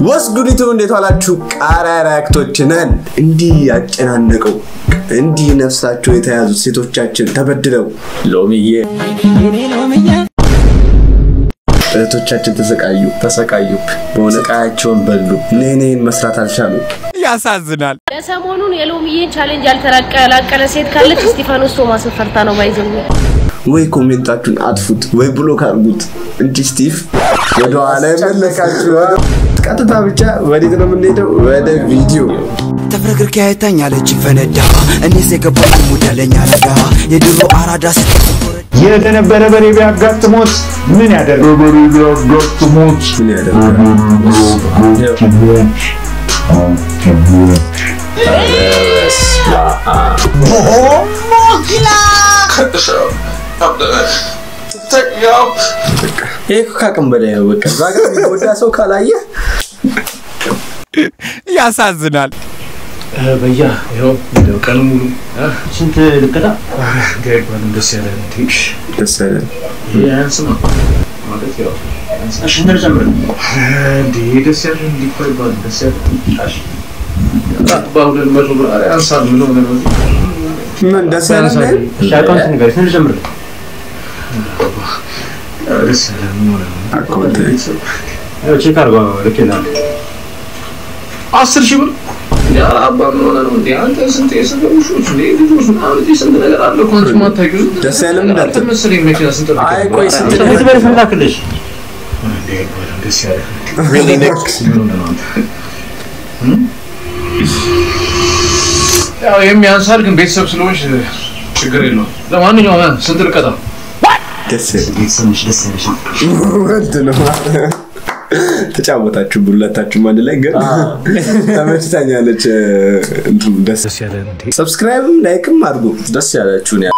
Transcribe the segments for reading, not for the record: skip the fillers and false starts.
ወስጉዲቱ እንዴት ዋላችሁ? ቃሪያ ሪያክቶች ነን። እንዲህ ያጨናነቀው እንዲህ ነፍሳቸው የተያዙት ሴቶቻችን ተበድለው ሎሚዬ እህቶቻችን ተሰቃዩ ተሰቃዩ፣ በእውነት ስቃያቸውን በሉ። ኔኔን መስራት አልቻሉ። ያሳዝናል። የሰሞኑን የሎሚዬን challenge ያልተቀላቀለ ሴት ካለች እስጢፋኖስ ቶማስን ፈርታ ነው ባይዘው። ወይ comment ኣችሁን አጥፉት ወይ block አድርጉት እንጂ ስቲቭ ወደ ኋላ የመለሳችሁ ቀጥታ ብቻ ወዴት ነው የምንሄደው? ወደ ቪዲዮ። ተፍረክርኬ አይታኛለች ፈነዳ፣ እኔስ የገባኝ ሙዳለኝ አራዳ የድሮ አራዳ ስትቆረ። የተነበረ በሬ ቢያጋጥሞት ምን ያደርጋል? ምን ያደርጋል? ይሄ እኮ ከአቅም በላይ ነው። በቃ እዛ ጋር የሚጎዳ ሰው ካላየ ያሳዝናል። በያ ይኸው እንደው ቀኑ ሙሉ ስንት ልቀጣ? እንዲህ አይባልም። ደስ ያለ እንዴ ደስ ያለ ይሄ አያንስም ማለት ያው አያንስም። እሺ እንትን ጨምር። እንዴ ደስ ያለ እንዲህ እኮ አይባልም። ደስ ያለ በ200 ብር ኧረ ያንሳል። ምን ሆነ ነው? ምን ደስ ያለ እሺ account ንገረኝ። ስንት ልጨምር? ደስ ያለ ምን ሆነ ነው? account ያው check አድርገው ልኬልሃለሁ። 10,000 ብር ኧረ አባ ምን ሆነ ነው እንዴ? አንተ ስንት የሰፈር ውሾች እንዴ ልጆች ምናምን እዚህ ስንት ነገር አለ እኮ አንቺ የማታውቂው ስንት ደስ ያለም ነገር እንዳትል። አለ መሰለኝ መኪና ስንት አይ ቆይ ስንት ስንት ብር ስንት ላክልሽ? እንዴ አይባልም። ደስ ያለ ምን ሆነ ነው አንተ? ያው የሚያንሳል ግን ቤተሰብ ስለሆንሽ ችግር የለውም። ለማንኛውም ስንት ልቀጣ? ደስ ያለ ቤተሰብሽ ደስ ያለሽ። ወንድ ነው። ተጫወታችሁ ሁለታችሁም አንድ ላይ ግን ተመችታኛለች። እንትኑ ደስ ደስ ያለ እንዴ subscribe ም like ም አድርጉ። ደስ ያላችሁን ያ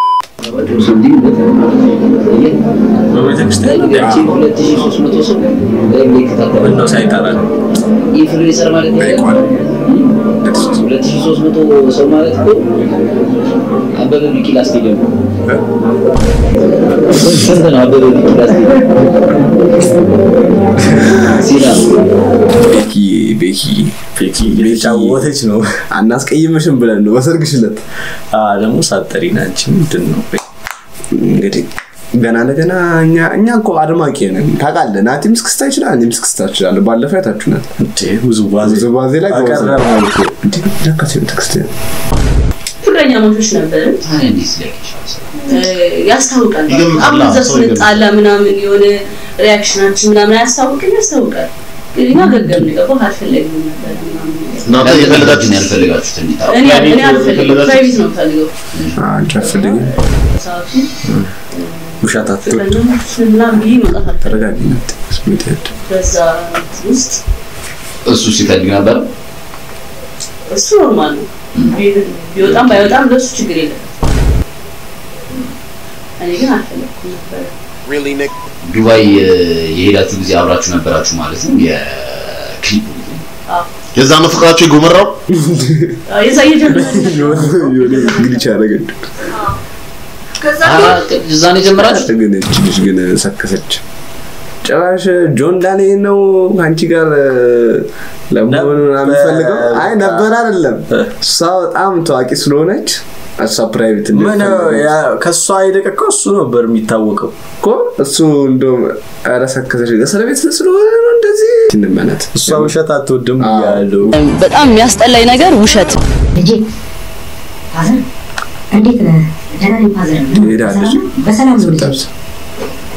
በቤተክርስቲያን ነው እንዴ? ምነው ሳይጠራ ነው? influencer ማለት ነው። ጠይቋል። 2300 ሰው ማለት እኮ አበበ ቢቂላ ስቴዲየም ነው። ስንት ነው አበበ ቢቂላ ስቴዲየም? ሲና ቤኪ ቤኪ ቤኪ እየተጫወተች ነው። አናስቀይምሽም ብለን ነው በሰርግሽ ዕለት። ደግሞ ሳትጠሪን አንቺ ምንድን ነው? እንግዲህ ገና ለገና እኛ እኛ እኮ አድማቂ ነን ታውቃለህ። ናቲም እስክስታ ይችላል፣ እኔም እስክስታ እችላለሁ። ባለፈው አይታችሁናል። እንዴ ውዝዋዜ ውዝዋዜ ላይ ጎበዝ ነን። አቀረብነው እኮ። እንዴ ለካ ቤተክርስቲያን ፍቅረኛ ማቾች ነበርን። ታዲያ እንዴት ሊያውቅ ይችላል ሰው? ያስታውቃል። አሁን እዛ ስንጣላ ምናምን የሆነ reaction ኣችን ምናምን አያስታውቅም? ያስታውቃል። ግን እኛ ገገምን ገባህ አልፈለግንም ነበር ምናምን ነገር። እናንተ የፈለጋችሁት ነው ያልፈለጋችሁት እንዲታወቅ። እኔ አልፈልግም፣ private ነው የምፈልገው። አንቺ አትፈልጊም? በሰዓቱ ውሸት አትወድ። ፍቅረኛሞች ምናምን ብዬ መውጣት አልፈልግም። ተረጋጊ ናቲ። ስሜት ያድ በዛ እንትን ውስጥ እሱ ሲፈልግ ነበር። እሱ normal ነው። ቢወጣም ባይወጣም ለእሱ ችግር የለም። እኔ ግን አልፈለግኩም ነበር። ዱባይ የሄዳችሁ ጊዜ አብራችሁ ነበራችሁ ማለት ነው። የክሊፑ ጊዜ የዛ ነው ፍቅራችሁ የጎመራው። የዛ እየጀመረ የሆነ ግልቻ ያደረገች እዛ ነው የጀመራችሁ? ግን እች ልጅ ግን ሰከሰች። ጭራሽ ጆን ዳንኤል ነው ከአንቺ ጋር ለመሆን ምናምን ፈልገው። አይ ነበር አይደለም፣ እሷ በጣም ታዋቂ ስለሆነች እሷ private ምን ከእሷ ይልቅ እኮ እሱ ነበር የሚታወቀው። እኮ እሱ እንደውም ኧረ ሰከሰች እስር ቤት ስለሆነ ነው እንደዚህ እንመነት። እሷ ውሸት አትወድም ብያለሁ። በጣም የሚያስጠላኝ ነገር ውሸት። ልጄ father እንዴት ነህ? ደህና ነኝ father። ትሄዳለች። በሰላም ነው ልጄ። ስጠብስ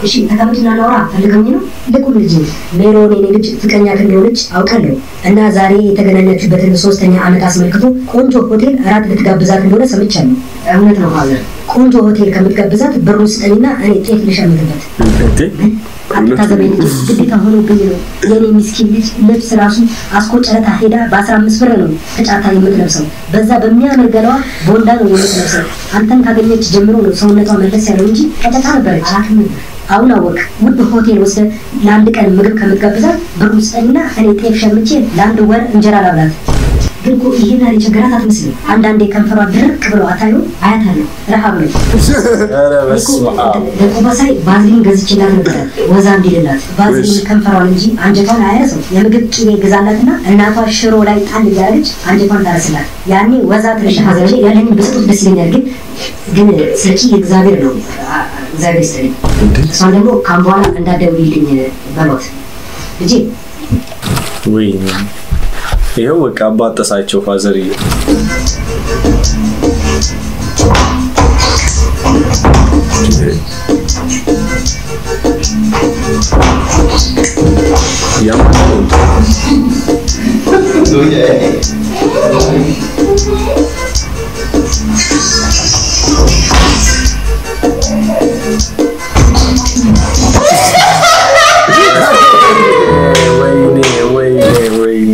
እሺ ተቀመጥና እናውራ ፈልገውኝ ነው። ልቁም ልጄ። ሜሮን የኔ ልጅ ፍቅረኛ እንደሆነች አውቃለሁ እና ዛሬ የተገናኛችሁበትን 3ኛ ዓመት አስመልክቶ ቆንጆ ሆቴል እራት ልትጋብዛት እንደሆነ ሰምቻለሁ። እውነት ነው father። ቆንጆ ሆቴል ከምትጋብዛት ብሩን ስጠኝና እኔ ጤፍ ልሸምትበት። እንዴ አትታዘበኝ ልጄ፣ ግዴታ ሆኖብኝ ነው። የኔ ምስኪን ልጅ ልብስ ራሱ አስኮ ጨረታ ሄዳ በ15 ብር ነው ተጫታ የምትለብሰው። በዛ በሚያምር ገላዋ ቦንዳ ነው የምትለብሰው። አንተን ካገኘች ጀምሮ ነው ሰውነቷ መለስ ያለው እንጂ ቀጨጫ ነበረች። አሁን አወቅ። ውድ ሆቴል ወስደ ለአንድ ቀን ምግብ ከምትጋብዛት ብሩን ስጠኝና እኔ ጤፍ ሸምቼ ለአንድ ወር እንጀራ ላብላት። ግን እኮ ይሄን ያህል የቸገራት አትመስልም። አንዳንዴ ከንፈሯ ድርቅ ብሎ አታዩ አያታለሁ። ረሃብ ነው። ኧረ በስመ አብ። ለቆባሳይ ባዝሊን ገዝቼላት ነበረ ወዛ እንዲልላት። ባዝሊን ከንፈሯን እንጂ አንጀቷን አያረሰው። የምግብ ቅቤ ግዛላትና እናቷ ሽሮ ላይ ጣል እያለች አንጀቷን ታረስላት። ያኔ ወዛ ትንሽ ሀዘን ያለኝን ብሰጡት ደስ ይለኛል። ግን ሰጪ እግዚአብሔር ነው። እግዚአብሔር ይስጥልኝ። እሷን ደግሞ ካሁን በኋላ እንዳትደውይልኝ በሏት ልጄ። ወይኔ ይኸው በቃ አባጠሳቸው ፋዘርዬ። ወይኔ ወይኔ ወይኔ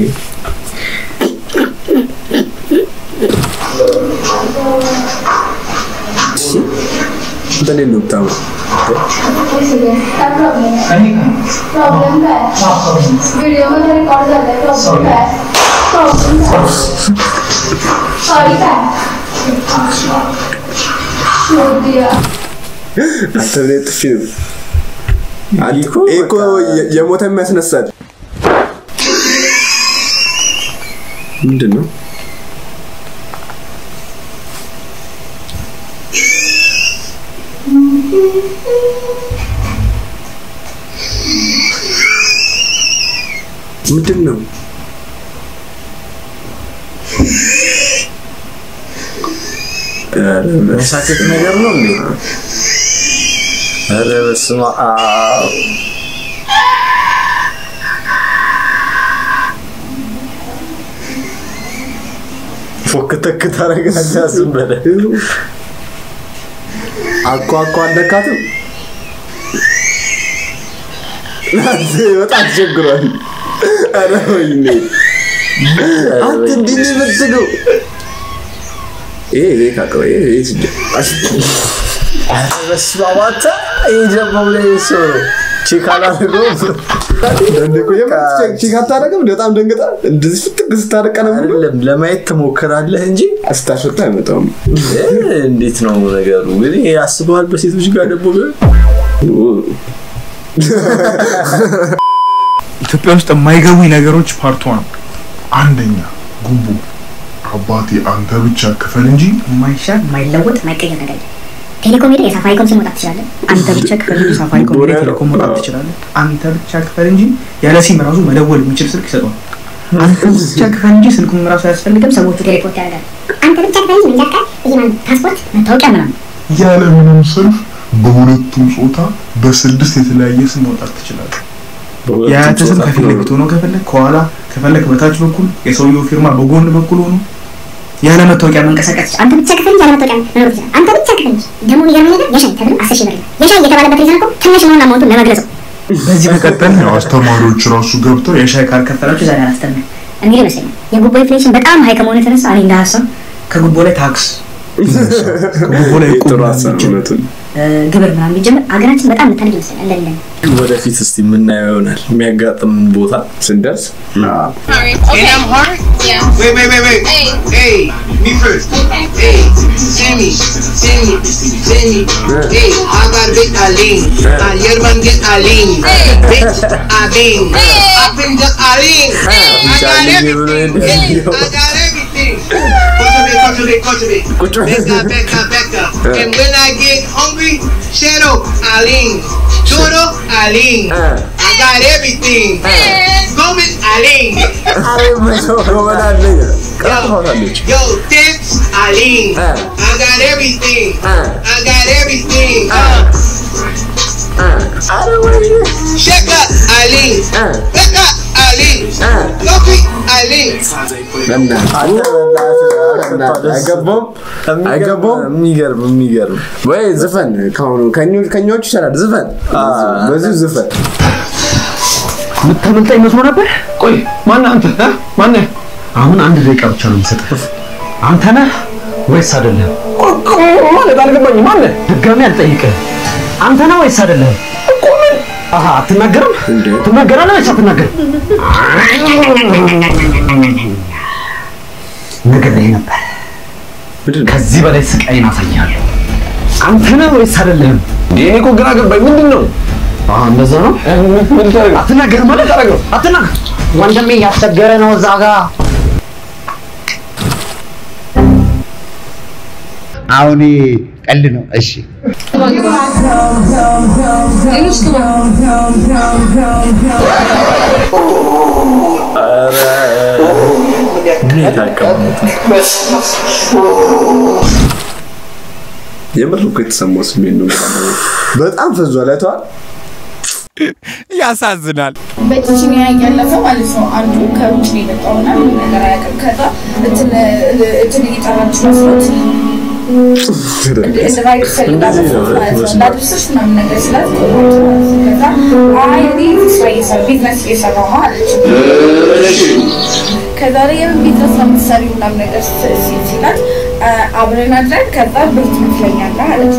እንትን ነው የምታምረው። व्हिडिओ मध्ये रेकॉर्ड झालाय. प्रॉब्लेम काय? प्रॉब्लेम काय? सॉरी काय? शोध दिया. አንተ ላይ ጥፊ ነው። ይሄ እኮ የሞተ የሚያስነሳል። ምንድን ነው? ምንድን ነው? መሳከክ ነገር ነው እንዴ? ኧረ በስመ አብ። ፎክተክ ታደርጋለህ። ዝም በለህ። አኳ አኳ አልነካትም። በጣም ተቸግሯል። ኧረ ወይኔ አንተ እንዲህ ነው የምትለው? ይሄ ይሄ ካቀው ይሄ ይሄ ኧረ በስመ አብ አንተ ይሄ ደግሞ ምን አይነት ሰው ነው? check አላደረገውም። እንዴ እኮ የምር check አታደርግም? እንደ በጣም ደንግጣ እንደዚህ ፍትግ ስታደርግ ቀና ብሎ አይደለም ለማየት ትሞክራለህ እንጂ ስታስወጣ አይመጣውም። እንዴት ነው ነገሩ? ግን ይሄ አስበዋል። በሴቶች ጋር ደግሞ ቢሆን ኢትዮጵያ ውስጥ የማይገቡኝ ነገሮች part ነው። አንደኛ ጉቦ። አባቴ አንተ ብቻ ክፈል እንጂ የማይሻር የማይለወጥ የማይቀየር ነገር የለም። ቴሌኮም ሄደህ የሳፋሪኮም ሲም መውጣት ትችላለህ። አንተ ብቻ ክፈል እንጂ ሳፋሪኮም ሄደህ ቴሌኮም መውጣት ትችላለህ። አንተ ብቻ ክፈል እንጂ ያለ ሲም ራሱ መደወል የሚችል ስልክ ይሰጠዋል። አንተ ብቻ ክፈል እንጂ ስልኩም ራሱ አያስፈልግም። ሰዎቹ ቴሌፖርት ያደርጋሉ። አንተ ብቻ ክፈል እንጂ መንጃ ፈቃድ፣ ይሄ ማለት ፓስፖርት፣ መታወቂያ ምናምን ያለ ምንም ሰልፍ በሁለቱም ጾታ በስድስት የተለያየ ስም መውጣት ትችላለህ። የአያትህ ስም ከፊት ለፊት ሆኖ ከፈለግ ከኋላ ከፈለግ በታች በኩል የሰውየው ፊርማ በጎን በኩል ሆኖ ያለ መታወቂያ መንቀሳቀስ ትችላለህ። አንተ ብቻ ክፈል እንጂ ያለ መታወቂያ መኖር ትችላለህ። አንተ ብቻ ክፈል እንጂ ደግሞ የሚገርምህ ነገር የሻይ ተብሎ 10 ሺህ ብር ነው። የሻይ የተባለበት reason እኮ ትንሽ መሆኑን amount ኡን ለመግለጽ ነው። በዚህ መቀጠል ያው አስተማሪዎች ራሱ ገብተው የሻይ ካልከፈላችሁ ዛሬ አላስተምርም የሚል ይመስለኛል። የጉቦ inflation በጣም high ከመሆኑ የተነሳ እኔ እንደ ሀሳብ ከጉቦ ላይ tax ከጉቦ ላይ ጥሩ ሀሳብ ነው እውነቱን። ግብር ምናምን ቢጀምር አገራችን በጣም የምታድግ ይመስለኛል። እንደሌለ ወደፊት እስቲ የምናየው ይሆናል የሚያጋጥም ቦታ ስንደርስ። And I'm hard? Yeah. Wait, wait, wait, wait. Hey. Hey, me first. Okay. Hey, Sammy, Sammy, Sammy. Hey, I got a big Aline. I yerban get Aline. Bitch, I been. I been the Aline. I got everything. Hey, I got everything. Cultivate, cultivate, cultivate. Becca, Becca, Becca. And when I get hungry, Shadow, Aline. Dodo, Aline. I got everything. Gomez, Aline. Yo, tips, Aline. I got everything. I got everything. Sheka, Aline. Becca, Aline. Loki, Aline. አይገባም አይገባም። የሚገርም የሚገርም ወይ ዝፈን ከአሁኑ ከኛዎቹ ይሻላል። ዝፈን በዚሁ ዝፈን። የምታመልጠኝ መስሎ ነበር። ቆይ ማነህ አንተ? ማነህ? አሁን አንድ ደቂቃ ብቻ ነው የምሰጥህ። አንተ ነህ ወይስ አይደለህም? ማለት አልገባኝም። ማነህ? ድጋሚ አልጠይቅህም። አንተ ነህ ወይስ አይደለህም? እኮ ምን? አሃ አትናገርም? ትናገራለህ ወይስ አትናገርም? ከዚህ በላይ ስቃይን አሳያለሁ። አንተ ነህ ወይስ አይደለህም? እኔ እኮ ግራ ገባኝ። ምንድን ነው? አዎ እንደዛ ነው። ምን ታደርገው? አትናገር ማለት ታደርገው። አትናገር። ወንድሜ እያስቸገረ ነው እዛ ጋር። አሁን ቀልድ ነው። እሺ የምር እኮ የተሰማው ስሜት ነው። በጣም ፈዟል። አይተዋል። ያሳዝናል። በቺቺኒያ እያለፈ ማለት ነው። አንዱ ከውጭ ነው የመጣውና ምንም ነገር አያውቅም። ከዛ እንትን እንትን እየጠራች መስሎት ride ፈልጋለሁ ማለት ነው። ላድርስሽ ምናምን ነገር ስላት ቆመች ማለት ነው። ከዛ አይ እኔ ስራ እየሰራሁ ቢዝነስ እየሰራሁ ነው አለች። ከዛ ላይ የምን ቢዝነስ ነው የምትሰሪው ምናምን ነገር ሲላት አብረን አድረን ከዛ ብር ትከፍለኛለህ አለች።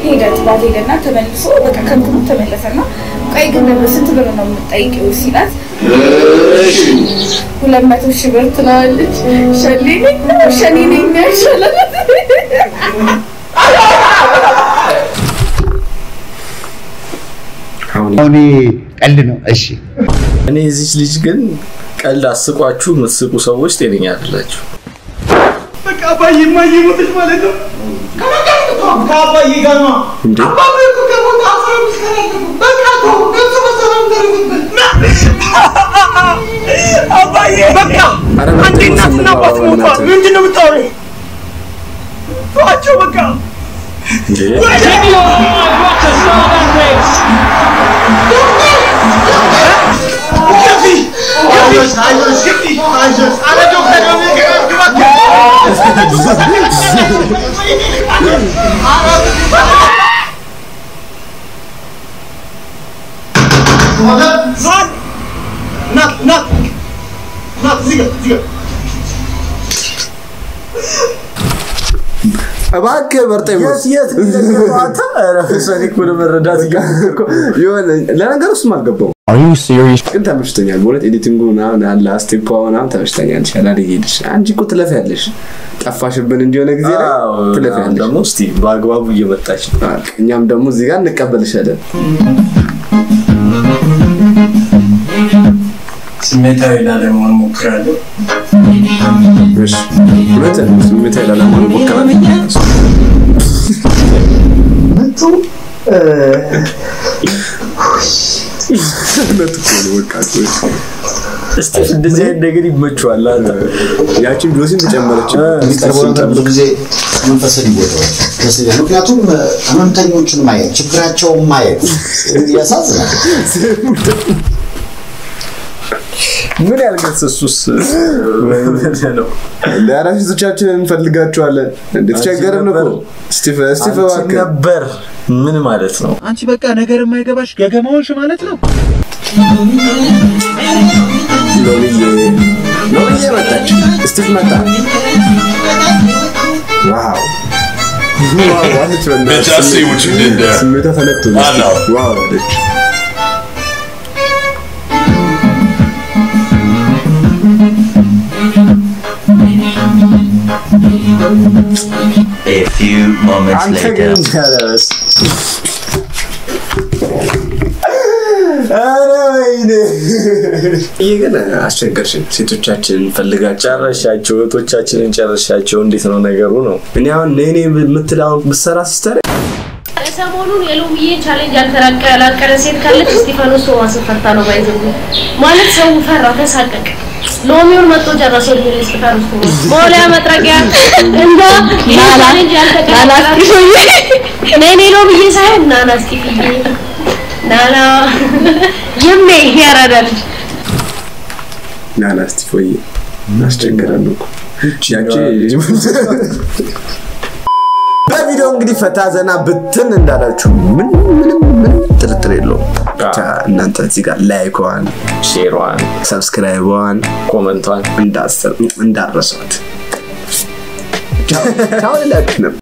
ሄደ ጥባት ሄደና ተመልሶ በቃ ከንክኑ ተመለሰና ቆይ ግን ስንት ብር ነው የምትጠይቂው ሲላት 200 ሺህ ብር ትለዋለች። ሸሌ ነኝ ነው ሸኔ ነኝ ነው ይሻላል። አሁን ቀልድ ነው። እሺ እኔ እዚች ልጅ ግን ቀልድ አስቋችሁ የምትስቁ ሰዎች ጤነኛ አይደላችሁ። በቃ አባዬ እማዬ ሞተች ማለት ነው። ከአባዬ ጋር ነው። አባዬ እኮ ከሞተ 15 ቀን አለፈው። በቃ ተው፣ ነፍሱ በሰላም ተረፍበት። አባዬ በቃ አንዴ እናትና አባት ሞቷል። ምንድን ነው የምታወሪው? ተዋቸው በቃ። እባክህ በርጤሞስ የት አንተ? ኧረ እኔ እኮ ለመረዳት የሆነ ለነገሩ እሱም አልገባውም። ግን ተመችቶኛል በእውነት editing ኡ ምናምን አለ step ዋ ምናምን ተመችቶኛል። ይሻላል እየሄድሽ አንቺ እኮ ትለፊያለሽ። ጠፋሽብን እንጂ የሆነ ጊዜ ላይ ትለፊያለሽ። ደግሞ እስቲ በአግባቡ እየመጣች ነው። እኛም ደግሞ እዚህ ጋር እንቀበልሻለን። ስሜታዊ ላለመሆን እሞክራለሁ። እሺ እውነት ነው። ስሜታዊ ላለመሆን እሞክራለሁ። ምቱ እውነት እኮ ነው። በቃ እስቲ እንደዚህ አይነት ነገር ይመቸዋል። አንተ ያቺን ጆሲን ተጨመረች። የሚቀርበው ነገር ብዙ ጊዜ መንፈስን ይጎዳዋል። ደስ ይላል። ምክንያቱም ህመምተኞችን ማየት ችግራቸውን ማየት ያሳዝናል። ምን ያልገጽ እሱስ ነው። ለአራሲቶቻችንን እንፈልጋቸዋለን። እንደተቸገርን እኮ ስቲፍ ስቲፍ እባክህ ነበር ምን ማለት ነው? አንቺ በቃ ነገር የማይገባሽ ገገማዎች ማለት ነው። ሎሚዬ ሎሚዬ መጣች። ስቲፍ መጣ። wow wow አለች። Bitch, I see what you did there. ስሜቷ ተነክቶ I know. wow አለች። A few moments አንተ later. ግን ያለበስ ኧረ ወይኔ! ይህ ግን አስቸገርሽን። ሴቶቻችንን ፈልጋቸው ጨረሻቸው፣ እህቶቻችንን ጨረሻቸው። እንዴት ነው ነገሩ ነው? እኔ አሁን እኔ የምትል አሁን ብትሰራ sister ሰሞኑን የሎሚዬ challenge ያልተላቀለ ሴት ካለች እስጢፋኖስ ቶማስን ፈርታ ነው ባይዘው ማለት ሰው ፈራ፣ ተሳቀቀ። ሎሚውን መጥቶ ጨረሰው። እድሜ ለእስጢፋኖስ ቶማስ መወልወያ መጥረጊያ እንዳ ይሄ challenge ያልተቀላቀላችሁ እኔ ሎሚዬ ሳይሆን ናና እስጢፍዬ ናና ይሜ ያራዳ ልጅ ናና እስጢፎዬ አስቸገረን እኮ ያቺ በቪዲዮ እንግዲህ ፈታ ዘና ብትን እንዳላችሁ ምን ምንም ምንም ጥርጥር የለውም። ብቻ እናንተ እዚህ ጋር like ዋን፣ share ዋን፣ subscribe ዋን፣ comment ዋን እንዳረሷት። ቻው ቻው ልላችሁ ነበር።